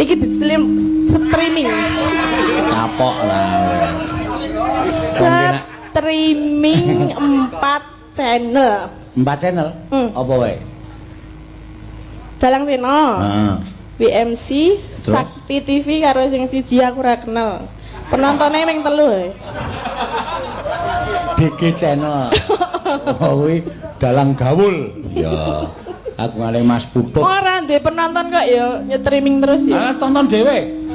Iki di streaming. Kapok lah. Streaming 4 channel. 4 channel? Hmm. Apa wae? Dalang Seno. Heeh. WMC, Terus? Sakti TV karo sing siji aku ora kenal. Penontonnya ming 3. DG channel. Oh kuwi dalang gawul. Iya. Aku ngale Mas Puput. Ora ndek penonton kok ya nyetriming terus ya. Ah, tonton dhewe.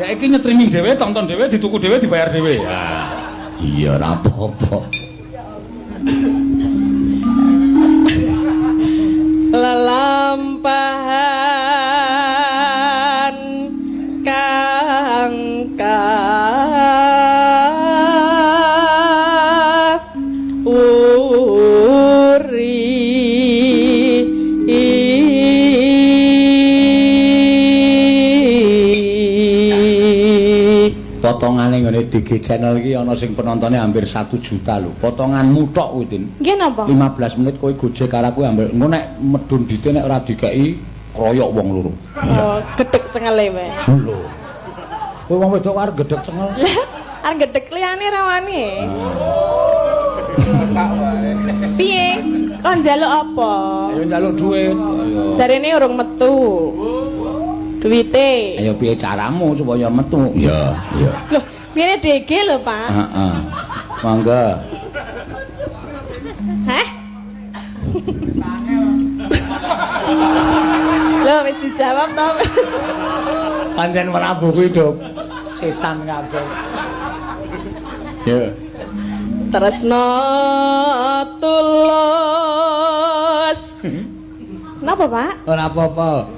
Ya iki nyetriming dhewe, tonton dhewe, dituku dhewe, dibayar dhewe. Iya, ora apa-apa. Lelampahan kang uri. Potongane ngene DG channel iki ana sing penontonnya hampir 1 juta lho. Potonganmu tok kuwi, Tin. Nggih napa? 15 menit kowe gojek karo aku hampir engko nek medun dite nek ora dikeki kroyok wong loro. Oh, gedhek cengele wae. Lho. Kowe wong wedok arep gedhek cengel. Lah, arep gedhek liyane ra wani. Piye? Kon njaluk apa? Ayo njaluk duit. Ayo. Jarene urung metu. Duwite. Ayo piye caramu supaya metu? Iya, iya. Loh, ngene DG lho, Pak. Heeh. Monggo. Hah? Loh, wis dijawab to. Pancen Prabu kuwi do setan kabeh. Ya. Tresno tulus. Napa, Pak? Ora apa-apa.